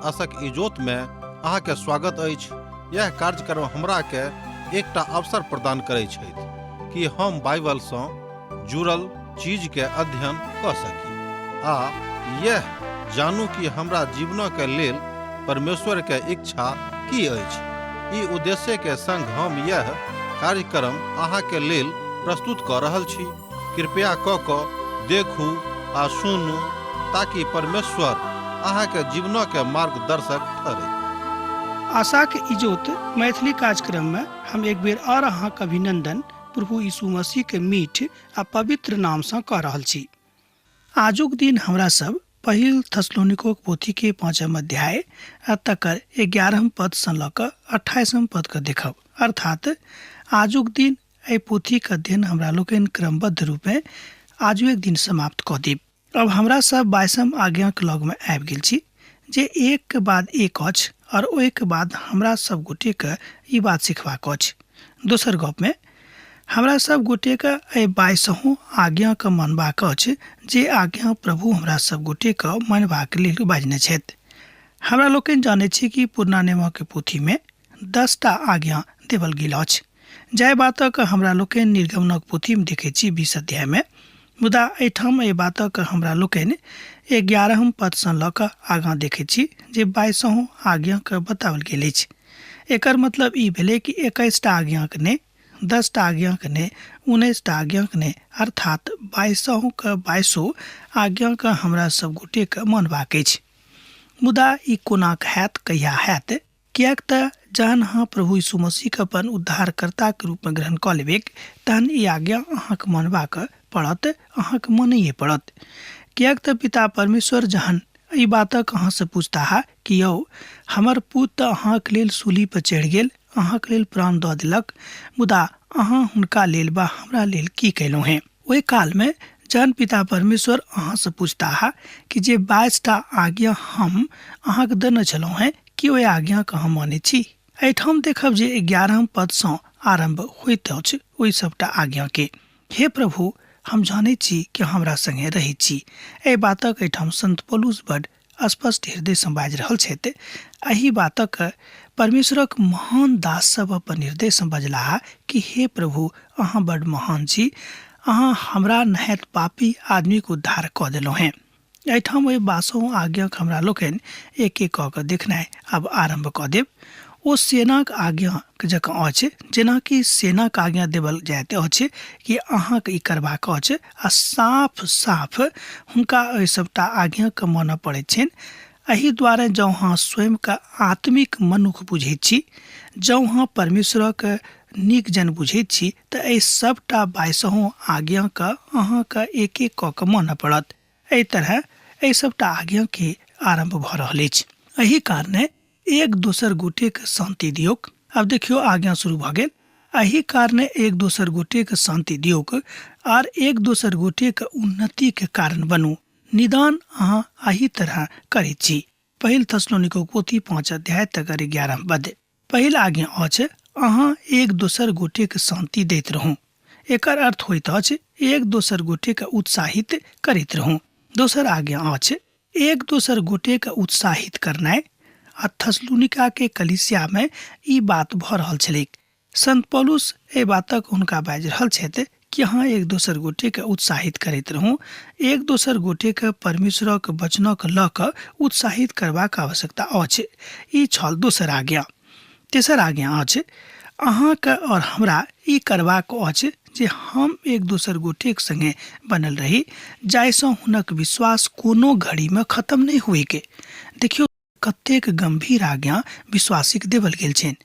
आशक इजोत में अहाँ के स्वागत अछि। यह कार्यक्रम हमरा के एकटा अवसर प्रदान करै छथि कि हम बाइबल सँ जुड़ल चीज के अध्ययन कऽ सकी आ यह जानू कि हमरा जीवन के लेल परमेश्वर के इच्छा की अछि। ई उद्देश्य के संग हम यह कार्यक्रम अहाँ के लेल प्रस्तुत कऽ रहल छी। कृपया कऽ कऽ देखू आ सुनू ताकि परमेश्वर अहाँके जीवनके मार्गदर्शक ठहरै। आशाक इजोत मैथिली कार्यक्रम में हम एक बेर और अहाँक अभिनंदन प्रभु यीशु मसीह के मीठ आ पवित्र नाम से कऽ रहल छी। आजुक दिन हमरा सब पहिल थसलोनिकोक पोथी के पाँचम अध्याय आ तकर 11 पद सँ लऽ कऽ 28 पद के देखब। अर्थात आजुक दिन एहि पोथीक अध्ययन हमरा लोकनि क्रमबद्ध रूपेँ आजुए दिन समाप्त कऽ देब। अब हमरा सब 22 आज्ञाक लगमे आबि गेल छी जे एक के बाद एक अछि और ओहिके बाद हमरा सब गोटेके ई बात सिखबाक अछि। दोसर गपमे हमरा सब गोटेके एहि 22 आज्ञाके मानबाक अछि जे आज्ञा प्रभु हमरा सब गोटेके मानबाक लेल बाजने छथि। हमरा लोकनि जानै छी कि पुरना नियमक पोथीमे 10टा आज्ञा देवल गेल अछि। जाहि बातक हमरा लोकनि निर्गमनक पोथीमे देखै छी 20 अध्यायमे, मुदा एहिठाम एहि बातक हमरा लोकनि 11 पदसँ लऽ कऽ आगाँ देखै छी जे 22 आज्ञाके बताओल गेल अछि। एकर मतलब ई भेलै कि 21टा आज्ञाके नहि, 10टा आज्ञाके नहि, 19टा आज्ञाके नहि, अर्थात 22 22 आज्ञाके हमरा सब गोटेके मानबाक अछि। मुदा ई कोनाक हैत, कहिया हैत? किएक तऽ जहन अहाँ प्रभु यीशु मसीहके अपन उद्धारकर्ताके रूपमे ग्रहण कऽ लेबैक तहन ई आज्ञा अहाँके मानबाक पड़त, अहाँके मानैए पड़त। किएक तऽ पिता परमेश्वर जहन एहि बातक अहाँसँ पूछताह कि यौ हमर पूत तऽ अहाँके लेल सूली पर चढ़ि गेल, अहाँके लेल प्राण दऽ देलक, मुदा अहाँ हुनका लेल वा हमरा लेल की कयलहुँ हेँ? ओहि कालमे जहन पिता परमेश्वर अहाँसँ पूछताह कि जे 22टा आज्ञा हम अहाँके देने छलहुँ हेँ, कि ओहि आज्ञाके अहाँ मानै छी? एहिठाम देखब जे 11 पदसँ आरम्भ होइत अछि ओहि सभटा आज्ञाके। हे प्रभु, हम जानै छी कि हमरा संगे रहै छी। एहि बातक एहिठाम संत पौलुस बड स्पष्ट हृदयसँ बाजि रहल छथि। एहि बातक परमेश्वरक महान दास सब अपन हृदयसँ बजलाह कि हे प्रभु, अहाँ बड महान छी, अहाँ हमरा नहायत पापी आदमीक उद्धार कऽ देलहुँ हेँ। एहिठाम ओहि बासो आज्ञाक हमरा लोकनि एक एक कऽ कऽ देखनाइ आब आरम्भ कऽ देब। ओ सेनाक आज्ञा जकाँ अछि, जेनाकि सेनाक आज्ञा देवल जाइत अछि कि अहाँके ई करबाक अछि, आ साफ साफ हुनका एहि सभटा आज्ञाके मानऽ पड़ैत छनि। एहि दुआरे जँ अहाँ स्वयंके आत्मिक मनुख बुझैत छी, जँ अहाँ परमेश्वरक नीक जन बुझैत छी, तऽ एहि सभटा 22 आज्ञाके अहाँके एक एक कऽ कऽ मानऽ पड़त। एहि तरह एहि सभटा आज्ञाके आरम्भ भऽ रहल अछि। एहि कारणे एक दोसर गोटेके शान्ति दियौक। आब देखियौ आज्ञा शुरू भऽ गेल। एहि कारणे एक दोसर गोटेके शान्ति दियौक आर एक दोसर गोटेके उन्नतिके कारण बनू। निदान अहाँ एहि तरह करैत छी। पहिल थेसलोनिको पोथी 5 अध्याय तकर 11 पद। पहिल आज्ञा अछि अहाँ एक दोसर गोटेके शान्ति दैत रहू। एकर अर्थ होइत अछि एक दोसर गोटेके उत्साहित करैत रहू। दोसर आज्ञा अछि एक दोसर गोटेके उत्साहित करनाइ। आ थेसलोनिका के कलीसिया में ई बात भऽ रहल छलैक। संत पौलुस एहि बातक हुनका बाजि रहल छथि कि अहाँ एक दोसर गोटेके उत्साहित करैत रहू। एक दोसर गोटेके परमेश्वरक वचनक लऽ कऽ उत्साहित करबाक आवश्यकता अछि। ई छल दोसर आज्ञा। तेसर आज्ञा अछि अहाँके और हमरा ई करबाक अछि जे हम एक दोसर गोटेक संगे बनल रही, जाहिसँ हुनक विश्वास कोनो घड़ीमे खत्म नहि हुएके। देखियौ कतेक गंभीर आज्ञा विश्वासीक देवल गेल छनि।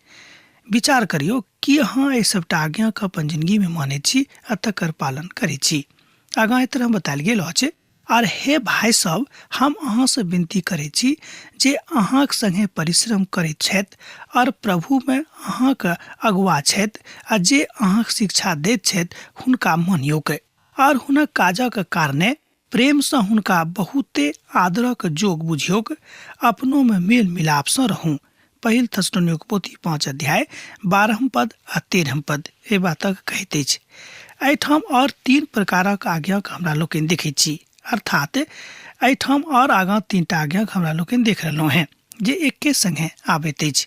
विचार करियौ कि अहाँ एहि सभटा आज्ञाके अपन जिंदगीमे मानैत छी आ तकर पालन करैत छी। आगाँ एहि तरह बतायल गेल अछि, आर हे भाय सब, हम अहाँसँ विनती करैत छी जे अहाँक संगे परिश्रम करैत छथि और प्रभुमे अहाँक अगुआ छथि आ जे अहाँक शिक्षा दैत छथि हुनका मानियौक और हुनक काजक कारणे प्रेमसँ हुनका बहुते आदरक जोग बुझियौक। अपनोमे मेल मिलापसँ रहू। पहिल थेसलोनिक पोथी 5 अध्याय 12 पद आ 13 पद एहि बातक कहैत अछि। एहिठाम और 3 प्रकारक आज्ञाक हमरा लोकनि देखैत छी। अर्थात एहिठाम और आगाँ 3टा आज्ञाक हमरा लोकनि देख रहलहुँ हेँ। जे एके संगे आबैत अछि।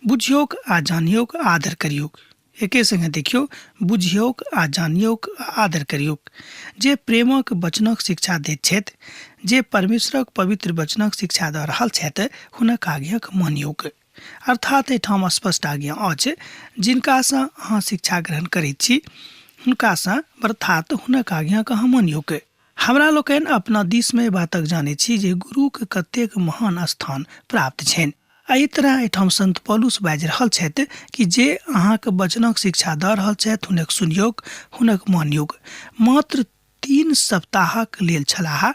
बुझियौक आ जानियौक आ आदर करियौक। एके संगे देखियौ, बुझियौक आ जानियौक आ आदर करियौक। जे प्रेमक वचनक शिक्षा दैत छथि, जे परमेश्वरक पवित्र वचनक शिक्षा दऽ रहल छथि, हुनक आज्ञाक मानियौक। अर्थात एहिठाम स्पष्ट आज्ञा अछि, जिनकासँ अहाँ शिक्षा ग्रहण करैत छी, हुनकासँ अर्थात हुनक आज्ञाक अहाँ मानियौक। हमरा लोकनि अपना दिसमे एहि बातक जानैत छी जे गुरुक कतेक महान स्थान प्राप्त छनि। एहि तरह एहिठाम संत पौलुस बाजि रहल छथि कि जे अहाँक वचनक शिक्षा दऽ रहल छथि हुनक सुनियौक, हुनक मानियौक। मात्र 3 सप्ताहक लेल छलाह,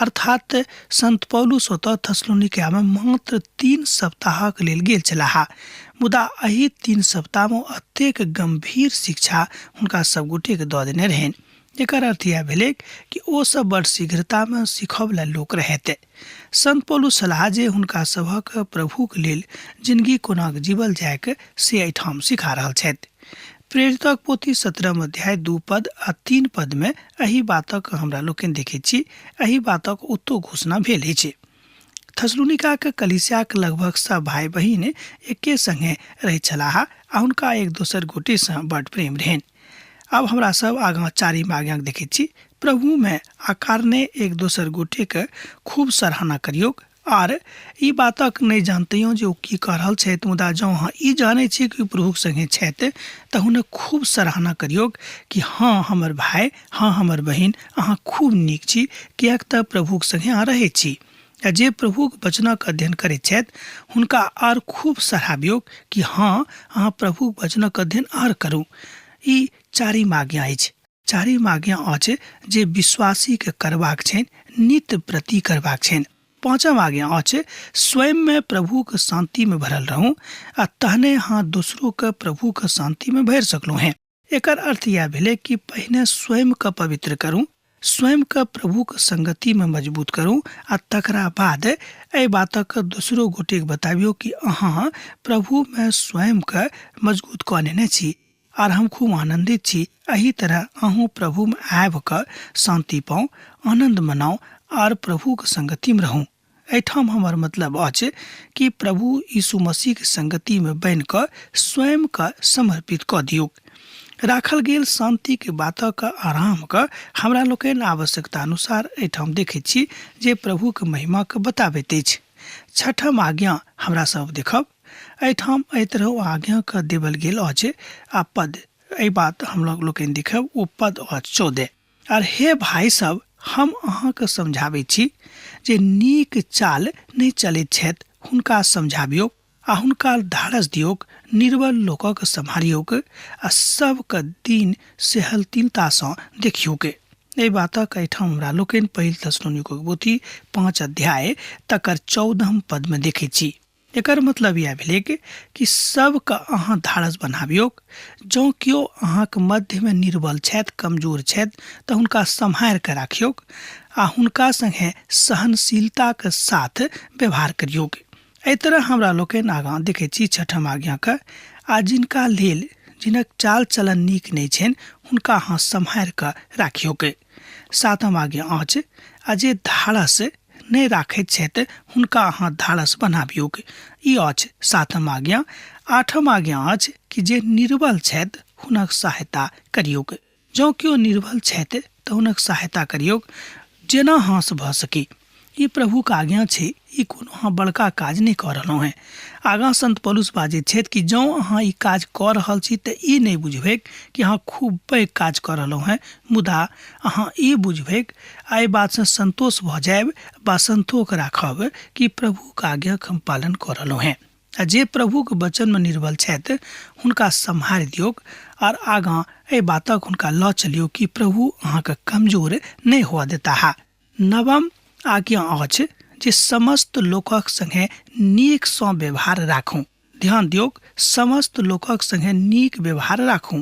अर्थात संत पौलुस ओतऽ थेसलोनिकियामे मात्र 3 सप्ताहक लेल गेल छलाह, मुदा एहि 3 सप्ताहमे एतेक गम्भीर शिक्षा हुनका सब गोटेके दऽ देने रहनि। एकर अर्थ इएह भेलैक कि ओ सब बड़ शीघ्रतामे सीखऽवला लोक रहथि। संत पौलुस छलाह जे हुनका सभक प्रभुक लेल जिनगी कोनाक जीवल जाइक से एहिठाम सिखा रहल छथि। प्रेरितक पोथी 17 अध्याय 2 पद आ 3 पदमे एहि बातक हमरा लोकनि देखैत छी, एहि बातक ओतौ घोषणा भेल अछि। थेसलोनिकाक कलीसियाक लगभग सब भाय बहिन एके संगे रहैत छलाह आ हुनका एक दोसर गोटेसँ बड प्रेम रहनि। आब हमरा सब आगाँ चारिम आज्ञाक देखैत छी, प्रभुमे आ कारणे एक दोसर गोटेके खूब सराहना करियौक। आर ई बातक नहि जानतैयो जे ओ की कऽ रहल छथि, मुदा जँ अहाँ ई जानै छी कि ओ प्रभुक संगे छथि तऽ हुनक खूब सराहना करियौक कि हँ हमर भाय, हँ हमर बहिन, अहाँ खूब नीक छी, किएक तऽ प्रभुक संगे अहाँ रहै छी। आ जे प्रभुक वचनक अध्ययन करैत छथि हुनका आर खूब सराहबियौक कि हँ अहाँ प्रभुक वचनक अध्ययन आर करू। ई चारिम आज्ञा अछि। चारिम आज्ञा अछि जे विश्वासीके करबाक छनि, नित्य प्रति करबाक छनि। पाँचम आज्ञा अछि स्वयंमे प्रभुक शान्तिमे भरल रहू आ तहने अहाँ दोसरोके प्रभुक शान्तिमे भरि सकलहुँ हेँ। एकर अर्थ इएह भेलै कि पहिने स्वयंके पवित्र करू, स्वयंके प्रभुक संगतिमे मजबूत करू आ तकरा बाद एहि बातक दोसरो गोटेके बताबियौ कि अहाँ प्रभुमे स्वयंके मजबूत कऽ नेने छी आर हम खूब आनन्दित छी। एहि तरह अहूँ प्रभुमे आबि कऽ शान्ति पाउ, आनन्द मनाउ आर प्रभुक संगतिमे रहू। एहिठाम हमर मतलब अछि कि प्रभु यीशु मसीहक संगतिमे बनि कऽ स्वयंके समर्पित कऽ दियौक। राखल गेल शान्तिक बातक आरामके हमरा लोकनि आवश्यकता अनुसार एहिठाम देखैत छी जे प्रभुक महिमाके बताबैत अछि। छठम आज्ञा हमरा सब देखब। एहिठाम एहि तरह ओ आज्ञाके देबल गेल अछि आ पद एहि बात हम लोकनि देखब ओ पद अछि 14। आर हे भाइ सब, हम अहाँके समझाबै छी जे नीक चाल नहि चलैत छथि हुनका समझाबियौक आ हुनका धारस दियौक, निर्बल लोकक सम्हारियौक आ सबके दिन सहनशीलतासँ देखियौक। एहि बातक एहिठाम हमरा लोकनि पहिल थेसलोनिकोक पोथी 5 अध्याय तकर 14 पदमे देखैत छी। एकर मतलब इएह भेलैक कि सबके अहाँ धारस बनाबियौक। जँ केओ अहाँके मध्यमे निर्बल छथि, कमजोर छथि तऽ हुनका सम्हारि कऽ राखियौक आ हुनका सङ्गे सहनशीलताके साथ व्यवहार करियौक। एहि तरह हमरा लोकनि आगाँ देखैत छी छठम आज्ञाके, आ जिनका लेल जिनक चाल चलन नीक नहि छनि हुनका अहाँ सम्हारि कऽ राखियौक। सातम आज्ञा अछि, आ जे धारस नहि राखैत छथि हुनका अहाँ धारस बनाबियौक। ई अछि सातम आज्ञा। आठम आज्ञा अछि कि जे निर्बल छथि हुनक सहायता करियौक। जँ केओ निर्बल छथि तऽ हुनक सहायता करियौक जेना हाँस भऽ सकी। ई प्रभुक आज्ञा छै, ई कोनो अहाँ बड़का काज नहि कऽ रहलहुँ हेँ। आगाँ संत पौलुस बाजैत छथि कि जँ अहाँ ई काज कऽ रहल छी तऽ ई नहि बुझबैक कि अहाँ खूब पैघ काज कऽ रहलहुँ हेँ, मुदा अहाँ ई बुझबैक आ एहि बातसँ सन्तोष भऽ जायब वा सन्तोख राखब कि प्रभुक आज्ञाक हम पालन कऽ रहलहुँ हेँ। आ जे प्रभुक वचनमे निर्बल छथि हुनका सम्हारि दियौक आर आगाँ एहि बातक हुनका लऽ चलियौ कि प्रभु अहाँके कमजोर नहि हुअ देताह। नवम आज्ञा अछि जे समस्त लोकक संगे नीकसँ व्यवहार राखू। ध्यान दियौक, समस्त लोकक संगे नीक व्यवहार राखू,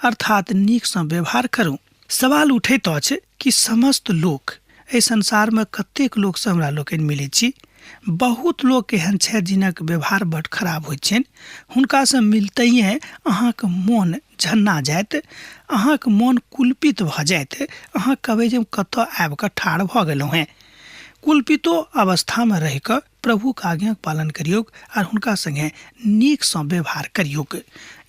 अर्थात नीकसँ व्यवहार करू। सवाल उठैत अछि कि समस्त लोक, एहि संसारमे कतेक लोकसँ हमरा लोकनि मिलैत छी, बहुत लोक एहन छथि जिनक व्यवहार बड्ड खराब होइत छनि। हुनकासँ मिलतहिए अहाँके मोन झन्ना जायत, अहाँके मोन कुल्पित भऽ जायत, अहाँ कहबै जे हम कतऽ आबिकऽ ठाढ़ भऽ गेलहुँ हेँ। कुल्पितो अवस्थामे रहिकऽ प्रभुक आज्ञाक पालन करियौक आर हुनका संगे नीकसँ व्यवहार करियौक।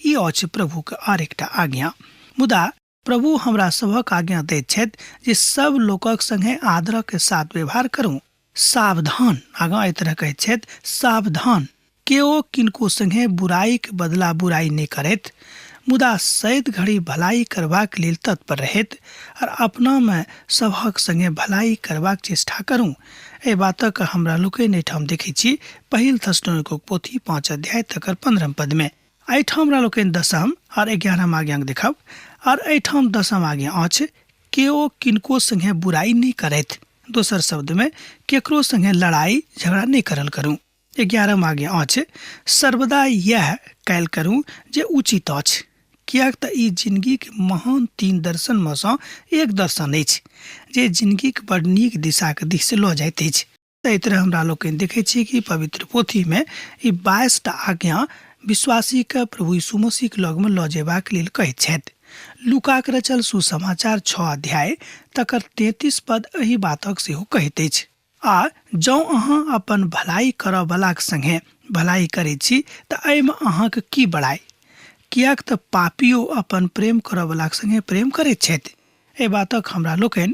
ई अछि प्रभुक आर एकटा आज्ञा। मुदा प्रभु हमरा सभक आज्ञा दैत छथि जे सब लोकक संगे आदरक साथ व्यवहार करू। सावधान, आगाँ एहि तरह कहैत छथि, सावधान, केओ किनको संगे बुराइक बदला बुराइ नहि करैत, मुदा सैद घड़ी भलाई करबाक लेल तत्पर रहैत आर अपनामे सभक संगे भलाई करबाक चेष्टा करू। एहि बातक हमरा लोकनि एहिठाम देखैत छी पहिल थेसलोनिकोक पोथी 5 अध्याय तकर 15 पदमे। एहिठाम हमरा लोकनि 10म आर 11म आज्ञाक देखब आर एहिठाम 10म आज्ञा अछि केओ किनको संगे बुराइ नहि करैत। दोसर शब्दमे केकरो संगे लड़ाइ झगड़ा नहि करल करू। 11म आज्ञा अछि सर्वदा इएह कयल करू जे उचित अछि, किएक तऽ ई जिनगीक महान 3 दर्शनमे सँ एक दर्शन अछि जे जिनगीक बड़ नीक दिशाक दिस लऽ जाइत अछि। एहि तरह हमरा लोकनि देखै छी कि पवित्र पोथीमे ई 22 टा आज्ञा विश्वासीके प्रभु यीशु मसीहके लगमे लऽ जेबाक लेल कहैत छथि। लूकाक रचल सुसमाचार 6 अध्याय तकर 33 पद एहि बातक सेहो कहैत अछि। आ जँ अहाँ अपन भलाई करऽवलाक सङ्गे भलाई करै छी तऽ एहिमे अहाँके की बड़ाइ? किएक तऽ पापियो अपन प्रेम करऽवलाक सङ्गे प्रेम करैत छथि। एहि बातक हमरा लोकनि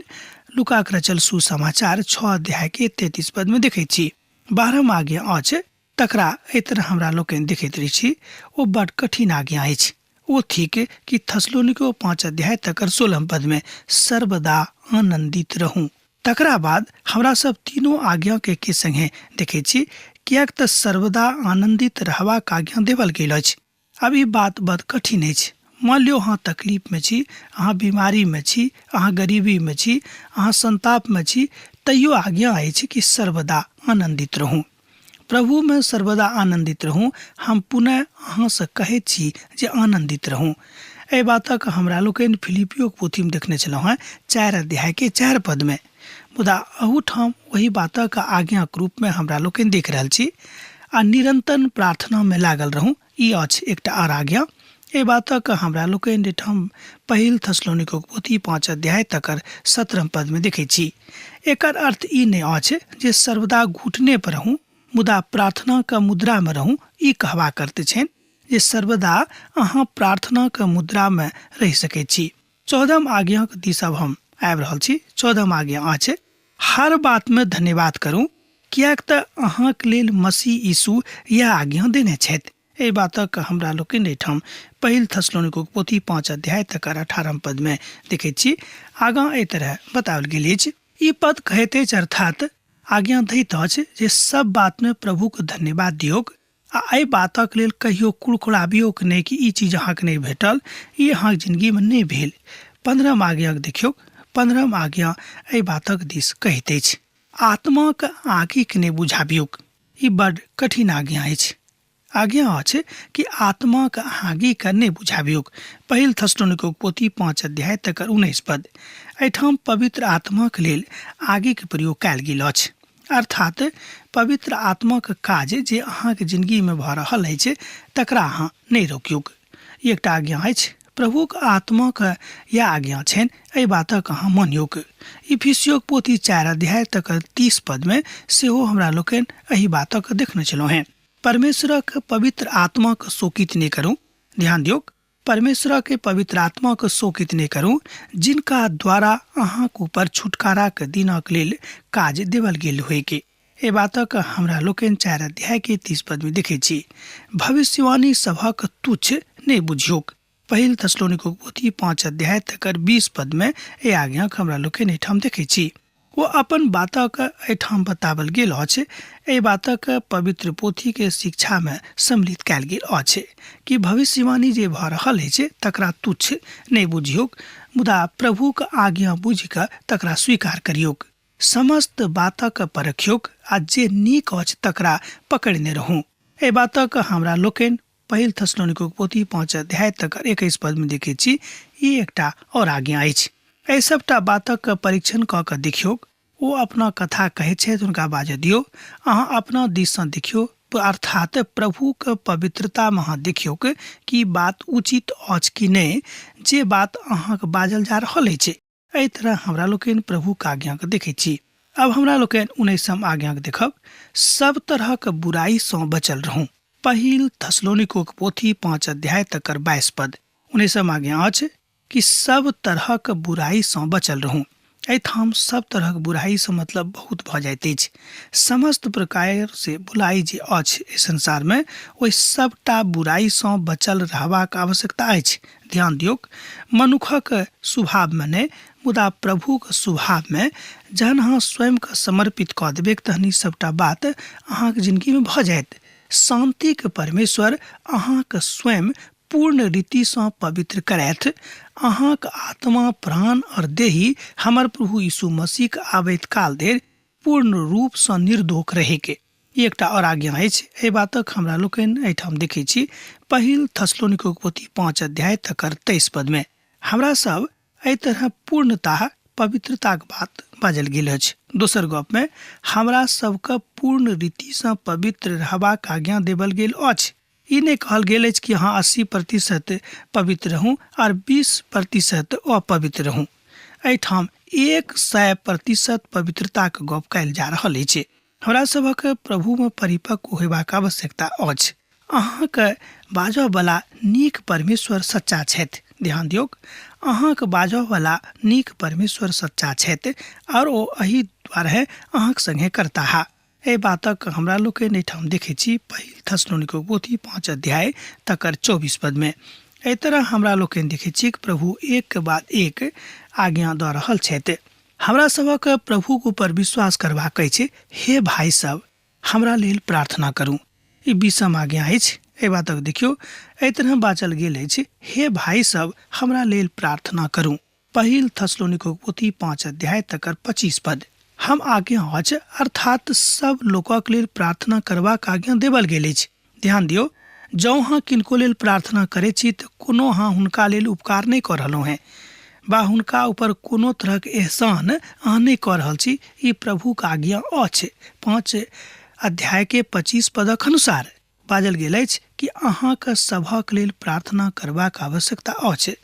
लूकाक रचल सुसमाचार 6 अध्यायके 33 पदमे देखैत छी। 12म आज्ञा अछि तकरा एहि तरह हमरा लोकनि देखैत रहै छी, ओ बड कठिन आज्ञा अछि। ओ थिक कि थेसलोनिको 5 अध्याय तकर 16 पदमे सर्वदा आनन्दित रहू। तकरा बाद हमरा सब तीनों आज्ञा के एके संगे देखैत छी, किएक तऽ सर्वदा आनन्दित रहबाक आज्ञा देवल गेल अछि। आब ई बात बड कठिन अछि। मान लियौ अहाँ तकलीफमे छी, अहाँ बीमारीमे छी, अहाँ गरीबीमे छी, अहाँ संतापमे छी, तैयो आज्ञा अछि कि सर्वदा आनन्दित रहू। प्रभुमे सर्वदा आनन्दित रहू। हम पुनः अहाँसँ कहैत छी जे आनन्दित रहू। एहि बातक हमरा लोकनि फिलिपियोक पोथीमे देखने छलहुँ हेँ 4 अध्यायके 4 पदमे। मुदा अहूठाम ओहि बातक आज्ञाक रूपमे हमरा लोकनि देख रहल छी आ निरन्तर प्रार्थनामे लागल रहू, ई अछि एकटा आर आज्ञा। एहि बातक हमरा लोकनि एहिठाम पहिल थेसलोनिकोक पोथी 5 अध्याय तकर 17 पदमे देखैत छी। एकर अर्थ ई नहि अछि जे सर्वदा घुटने पर रहू, मुदा प्रार्थनाक मुद्रामे रहू। ई कहबाक अर्थ छनि जे सर्वदा अहाँ प्रार्थनाक मुद्रामे रहि सकैत छी। 14म आज्ञाक दिस अब हम आबि रहल छी। 14म आज्ञा अछि हर बातमे धन्यवाद करू, किएक तऽ अहाँक लेल मसीह यीशु इएह आज्ञा देने छथि। एहि बातक हमरा लोकनि एहिठाम पहिल थेसलोनिकोक पोथी 5 अध्याय तकर 18 पदमे देखैत छी। आगाँ एहि तरह बताओल गेल अछि। ई पद कहैत अछि अर्थात आज्ञा दैत अछि जे सब बातमे प्रभुक धन्यवाद दियौक आ एहि बातक लेल कहियो कुड़कुड़ाबियौक नहि कि ई चीज अहाँके नहि भेटल, ई अहाँके जिनगीमे नहि भेल। 15म आज्ञाक देखियौक। 15म आज्ञा एहि बातक दिस कहैत अछि आत्माक आगिक नहि बुझाबियौक। ई बड कठिन आज्ञा अछि। आज्ञा अछि कि आत्माक आगिके नहि बुझाबियौक। पहिल थेसलोनिकोक पोथी 5 अध्याय तकर 19 पद। एहिठाम पवित्र आत्माक लेल आगिक प्रयोग कयल गेल अछि। अर्थात पवित्र आत्माक काज जे अहाँके जिनगीमे भऽ रहल अछि तकरा अहाँ नहि रोकियौक। ई एकटा आज्ञा अछि। प्रभुक आत्माक इएह आज्ञा छनि, एहि बातक अहाँ मानियौक। इफिसियोक पोथी 4 अध्याय तकर 30 पदमे सेहो हमरा लोकनि एहि बातक देखने छलहुँ हेँ। परमेश्वरक पवित्र आत्माक शोकित नहि करू। ध्यान दियौक, परमेश्वरक पवित्र आत्माक शोकित नहि करू, जिनका द्वारा अहाँक ऊपर छुटकाराक दिनक लेल काज देवल गेल होइक। एहि बातक हमरा लोकनि 4 अध्याय के 30 पदमे देखैत छी। भविष्यवाणी सभक तुच्छ नहि बुझियौक। पहिल थेसलोनिकोक पोथी 5 अध्याय तकर 20 पदमे एहि आज्ञाक हमरा लोकनि एहिठाम देखैत छी। ओ अपन बातक एहिठाम बताओल गेल अछि। एहि बातक पवित्र पोथी के शिक्षा में सम्मिलित कयल गेल अछि कि भविष्यवाणी जे भऽ रहल अछि तकरा तुच्छ नहि बुझियौक, मुदा प्रभुक आज्ञा बुझि कऽ तकरा स्वीकार करियौक। समस्त बातक परखियौक आ जे नीक अछि तकरा पकड़ने रहू। एहि बातक हमरा लोकनि पहिल थेसलोनिकोक पोथी 5 अध्याय तकर 21 पदमे देखैत छी। ई एकटा और आज्ञा अछि। एहि सबटा बातक परीक्षण कऽ कऽ देखियौक। ओ अपना कथा कहैत छथि, हुनका बाजऽ दियौ। अहाँ अपना दिससँ देखियौ, अर्थात प्रभुक पवित्रतामे अहाँ देखियौक कि बात उचित अछि कि नहि, जे बात अहाँक बाजल जा रहल अछि। एहि तरह हमरा लोकनि प्रभुक आज्ञाके देखैत छी। आब हमरा लोकनि उन्नैसम आज्ञाक देखब, सब तरहक बुराइसँ बचल रहू। पहिल थसलोनिकोक पोथी 5 अध्याय तकर 22 पद। उन्नैसम आज्ञा अछि कि सब तरहक बुराइसँ बचल रहू। एहिठाम सब तरहक बुराइसँ मतलब बहुत भऽ जाइत अछि। समस्त प्रकार से बुराइ जे अछि एहि संसारमे, ओहि सबटा बुराइसँ बचल रहबाक आवश्यकता अछि। ध्यान दियौक, मनुखक स्वभावमे नहि, मुदा प्रभुक स्वभावमे जहन अहाँ स्वयंके समर्पित कऽ देबै तहन ई सबटा बात अहाँके जिनगीमे भऽ जायत। शान्तिके परमेश्वर अहाँके स्वयं पूर्ण रीतिसँ पवित्र करथि। अहाँक आत्मा, प्राण और देही हमर प्रभु यीशु मसीहक आबैत काल धरि पूर्ण रूपसँ निर्दोष रहैके। ई एकटा आओर आज्ञा अछि। एहि बातक हमरा लोकनि एहिठाम देखै छी पहिल थसलोनिकोक पोथी 5 अध्याय तकर 23 पदमे। हमरा सब एहि तरह पूर्णतः पवित्रताक बात बाजल गेल अछि। दोसर गपमे हमरा सबके पूर्ण रीतिसँ पवित्र रहबाक आज्ञा देबल गेल अछि। ई नहि कहल गेल अछि कि अहाँ 80% पवित्र रहू आओर 20% अपवित्र रहू। एहिठाम 100% पवित्रताक गप कयल जा रहल अछि। हमरा सभक प्रभुमे परिपक्व होयबाक आवश्यकता अछि। अहाँके बाजऽवला नीक परमेश्वर सच्चा छथि। ध्यान दियौक, अहाँके बाजऽवला नीक परमेश्वर सच्चा छथि आओर ओ एहि दुआरे अहाँक संगे करताह। एहि बातक हमरा लोकनि एहिठाम देखै छी पहिल थसलोनिको पोथी 5 अध्याय तकर 24 पदमे। एहि तरह हमरा लोकनि देखै छी कि प्रभु एक के बाद एक आज्ञा दऽ रहल छथि। हमरा सभक प्रभुक ऊपर विश्वास करबाक अछि। हे भाइ सब, हमरा लेल प्रार्थना करू। ई 20म आज्ञा अछि। एहि बातक देखियौ, एहि तरह बाजल गेल अछि, हे भाइ सब, हमरा लेल प्रार्थना करू। पहिल थसलोनिको पोथी 5 अध्याय तकर 25 पद। हम आज्ञा अछि, अर्थात सब लोकक लेल प्रार्थना करबाक आज्ञा देबल गेल अछि। ध्यान दियौ, जँ अहाँ किनको लेल प्रार्थना करै छी तऽ कोनो अहाँ हुनका लेल उपकार नहि कऽ रहलहुँ हेँ वा हुनका ऊपर कोनो तरहक एहसान अहाँ नहि कऽ रहल छी। ई प्रभुक आज्ञा अछि। 5 अध्याय के 25 पदक अनुसार बाजल गेल अछि कि अहाँके सभक लेल प्रार्थना करबाक आवश्यकता अछि।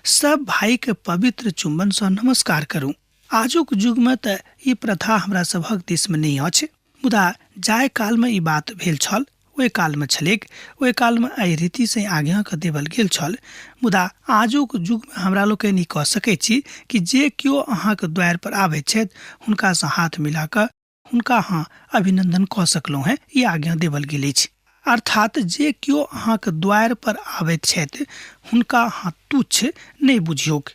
सब भाईके पवित्र चुम्बनसँ नमस्कार करू। आजुक युगमे तऽ ई प्रथा हमरा सभक देशमे नहि अछि, मुदा जाहि कालमे ई बात भेल छल ओहि कालमे छलैक। ओहि कालमे एहि रीतिसँ आज्ञाके देबल गेल छल। मुदा आजुक युगमे हमरा लोकनि ई कऽ सकै छी कि जे केओ अहाँके द्वारिपर आबैत छथि हुनकासँ हाथ मिला कऽ हुनका अहाँ अभिनंदन कऽ सकलहुँ हेँ। ई आज्ञा देबल गेल अछि। अर्थात जे केओ अहाँके द्वारिपर आबैत छथि हुनका अहाँ तुच्छ नहि बुझियौक।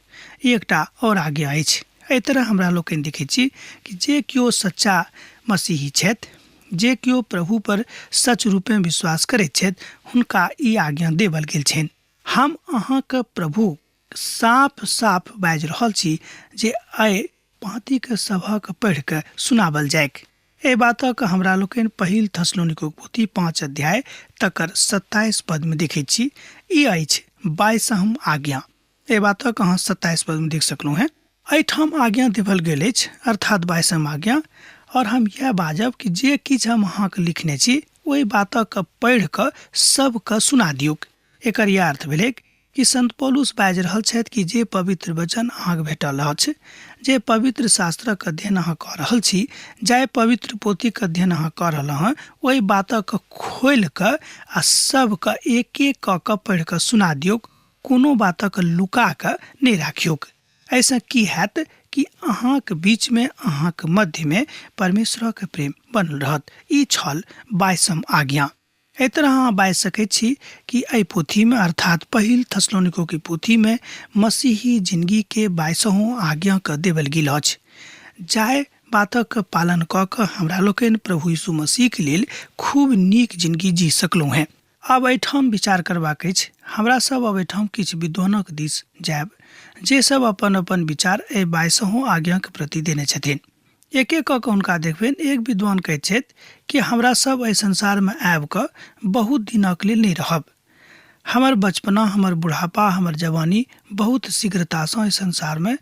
ई एकटा आओर आज्ञा अछि। एहि तरह हमरा लोकनि देखैत छी कि जे केओ सच्चा मसीही छथि, जे केओ प्रभु पर सच रूपेँ विश्वास करैत छथि, हुनका ई आज्ञा देबल गेल छनि। हम अहाँके प्रभु साफ साफ बाजि रहल छी जे एहि पाँतीके सभक पढ़ि कऽ सुनावल जाइक। एहि बातक हमरा लोकनि पहिल थसलोनिकोक पोथी 5 अध्याय तकर 27 पदमे देखैत छी। ई अछि 22म आज्ञा। एहि बातक अहाँ 27 पदमे देख सकलहुँ हेँ। एहिठाम आज्ञा देवल गेल अछि, अर्थात 22म आज्ञा। और हम इएह बाजब कि जे किछु हम अहाँके लिखने छी ओहि बातक पढ़ि कऽ सबके सुना दियौक। एकर इएह अर्थ भेलैक कि संत पौलुस बाजि रहल छथि कि जे पवित्र वचन अहाँके भेटल अछि, जे पवित्र शास्त्रक अध्ययन अहाँ कऽ रहल छी, जाहि पवित्र पोथीक अध्ययन अहाँ कऽ रहलहुँ हँ, ओहि बातक खोलि कऽ आ सबके एक एक कऽ कऽ पढ़ि कऽ सुना दियौक। कोनो बातक लुका कऽ नहि राखियौक। एहिसँ की हैत कि अहाँक बीचमे, अहाँक मध्यमे परमेश्वरक प्रेम बनल रहत। ई छल 22म आज्ञा। एहि तरह अहाँ बाजि सकैत छी कि एहि पोथीमे, अर्थात पहिल थसलोनिकोके पोथीमे, मसीही जिनगीके 22हो आज्ञाके देबल गेल अछि, जाहि बातक पालन कऽ कऽ हमरा लोकनि प्रभु यीशु मसीहके लेल खूब नीक जिनगी जी सकलहुँ हेँ। आब एहिठाम विचार करबाक अछि। हमरा सब अब एहिठाम किछु विद्वानक दिस जायब जे सब अपन अपन विचार एहि 22हो आज्ञाके प्रति देने छथिन। एक एक कऽ कऽ हुनका देखबनि। एक विद्वान कहैत छथि कि हमरा सब एहि संसारमे आबि कऽ बहुत दिनक लेल नहि रहब। हमर बचपना, हमर बुढ़ापा, हमर जवानी बहुत शीघ्रतासँ एहि संसारमे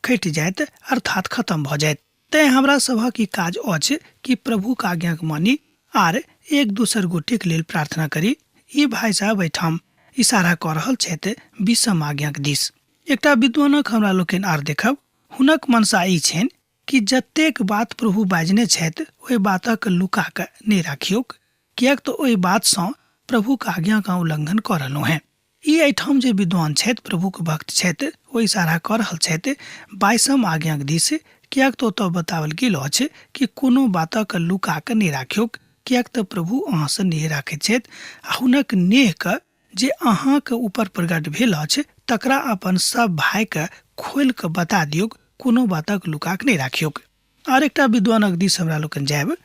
कटि जायत, अर्थात खतम भऽ जायत। तेँ हमरा सभक ई काज अछि कि प्रभुक आज्ञाक मानी आर एक दोसर गोटेक लेल प्रार्थना करी। ई भाइ साहब एहिठाम इशारा कऽ रहल छथि 20म आज्ञाक दिस। एकटा विद्वानक हमरा लोकनि आर देखब। हुनक मनसा ई छनि कि जतेक बात प्रभु बाजने छथि ओहि बातक लुका कऽ नहि राखियौक, किएक तऽ ओहि बातसँ प्रभुक आज्ञाके उल्लंघन कऽ रहलहुँ हेँ। ई एहिठाम जे विद्वान छथि, प्रभुक भक्त छथि, ओ इशारा कऽ रहल छथि 22म आज्ञाक दिस, किएक तऽ ओतऽ बताओल गेल अछि कि कोनो बातक लुका कऽ नहि राखियौक, किएक तऽ प्रभु अहाँसँ नेह राखैत छथि आ हुनक नेहके जे अहाँके ऊपर प्रकट भेल अछि तकरा अपन सब भाइके खोलि कऽ बता दियौक, कोनो बातक लुका कऽ नहि राखियौक। आर एकटा विद्वानक दिस हमरा लोकनि जायब,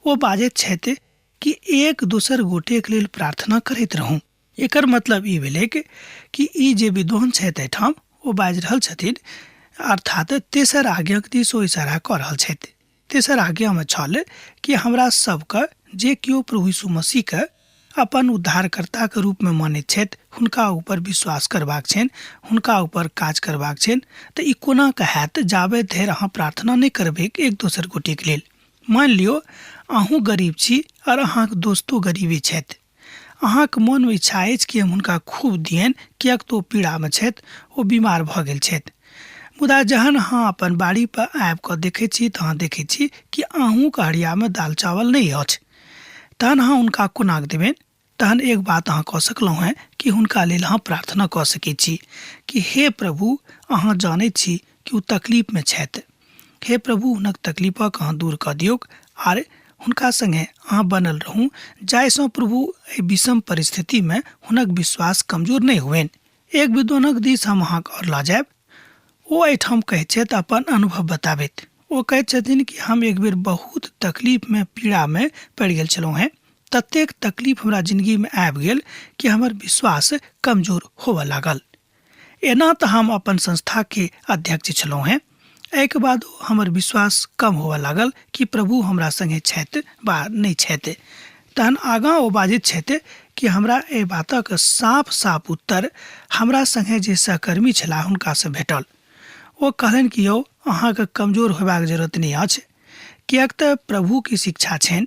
ओ बाजैत छथि कि एक दोसर गोटेक लेल प्रार्थना करैत रहू। एकर मतलब ई भेलैक कि ई जे विद्वान छथि एहिठाम ओ बाजि रहल छथिन, अर्थात तेसर आज्ञाक दिस ओ इशारा कऽ रहल छथि। तेसर आज्ञामे छल कि हमरा सबके जे केओ प्रभु यीशु मसीहके अपन उद्धारकर्ताके रूपमे मानैत छथि हुनका ऊपर विश्वास करबाक छनि, हुनका ऊपर काज करबाक छनि। तऽ ई कोना कऽ हैत जाबे धरि अहाँ प्रार्थना नहि करबैक एक दोसर गोटेके लेल। मानि लियौ अहूँ गरीब छी आओर अहाँके दोस्तो गरीबे छथि, अहाँके मोनमे इच्छा अछि कि हम हुनका खूब दियनि, किएक तऽ ओ पीड़ामे छथि, ओ बीमार भऽ गेल छथि। मुदा जहन अहाँ अपन बाड़ीपर आबि कऽ देखै छी तऽ अहाँ देखै छी कि अहूँके हड़ियामे दालि चावल नहि अछि, तहन अहाँ हुनका कोना कऽ देबनि? तहन एक बात अहाँ कऽ सकलहुँ हेँ कि हुनका लेल अहाँ प्रार्थना कऽ सकै छी कि हे प्रभु, अहाँ जानैत छी कि ओ तकलीफमे छथि, हे प्रभु हुनक तकलीफक अहाँ दूर कऽ दियौक आर हुनका संगे अहाँ बनल रहू, जाहिसँ प्रभु एहि विषम परिस्थितिमे हुनक विश्वास कमजोर नहि हुअनि। एक विद्वानक दिस हम अहाँके आओर लऽ जायब। ओ एहिठाम कहैत छथि अपन अनुभव बताबैत, ओ कहैत छथिन कि हम एक बेर बहुत तकलीफमे पीड़ामे पड़ि गेल छलहुँ हेँ, ततेक तकलीफ हमरा जिन्दगीमे आबि गेल कि हमर विश्वास कमजोर होबऽ लागल। एना तऽ हम अपन संस्थाके अध्यक्ष छलहुँ हेँ, एहिके बाद हमर विश्वास कम होबऽ लागल कि प्रभु हमरा सङ्गे छथि वा नहि छथि। तहन आगाँ ओ बाजैत छथि कि हमरा एहि बातक साफ साफ उत्तर हमरा सङ्गे जे सहकर्मी छलाह हुनकासँ भेटल। ओ कहलनि कि यौ अहाँके कमजोर होयबाक जरूरत नहि अछि, किएक तऽ प्रभुके शिक्षा छनि,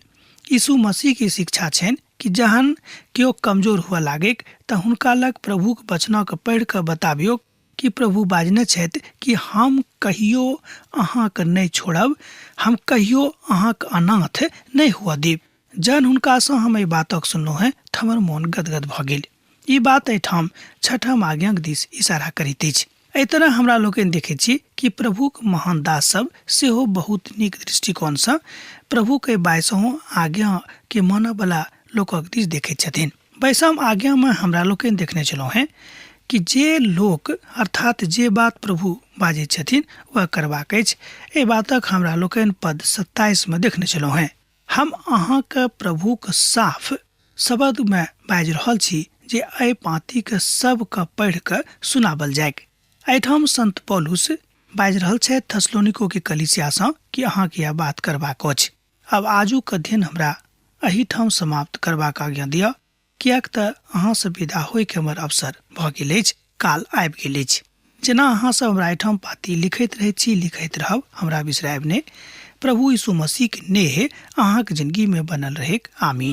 यीशु मसीहके शिक्षा छनि कि जहन केओ कमजोर हुअ लागैक तऽ हुनका लग प्रभुक वचनके पढ़ि कऽ बताबियौक कि प्रभु बाजने छथि कि हम कहियो अहाँके नहि छोड़ब, हम कहियो अहाँके अनाथ नहि हुअ देब। जहन हुनकासँ हम एहि बातक सुनलहुँ हेँ तऽ हमर मोन गदगद भऽ गेल। ई बात एहिठाम छठम आज्ञाक दिस इशारा करैत अछि। एहि तरह हमरा लोकनि देखैत छी कि प्रभुक महान दास सब सेहो बहुत नीक दृष्टिकोणसँ प्रभुक एहि 22 आज्ञाके मानऽवला लोकक दिस देखैत छथिन। 22 आज्ञामे हमरा लोकनि देखने छलहुँ हेँ कि जे लोक अर्थात जे बात प्रभु बाजैत छथिन वएह करबाक अछि। एहि बातक हमरा लोकनि पद 27मे देखने छलहुँ हेँ। हम अहाँके प्रभुक साफ शब्दमे बाजि रहल छी जे एहि पाँतीके सबके पढ़ि कऽ सुनाबल जाइक। एहिठाम संत पौलुस बाजि रहल छथि थेसलोनिकोके कलीसियासँ कि अहाँके यह बात करबाक अछि। आब आजुक अध्ययन हमरा एहिठाम समाप्त करबाक आज्ञा दिअ, किएक तऽ अहाँसँ विदा होइके हमर अवसर भऽ गेल अछि, काल आबि गेल अछि। जेना अहाँ सब हमरा एहिठाम पाती लिखैत रहैत छी, लिखैत रहब, हमरा बिसरायब नहि। प्रभु यीशु मसीहक नेह अहाँक जिनगीमे बनल रहैक। आमीन।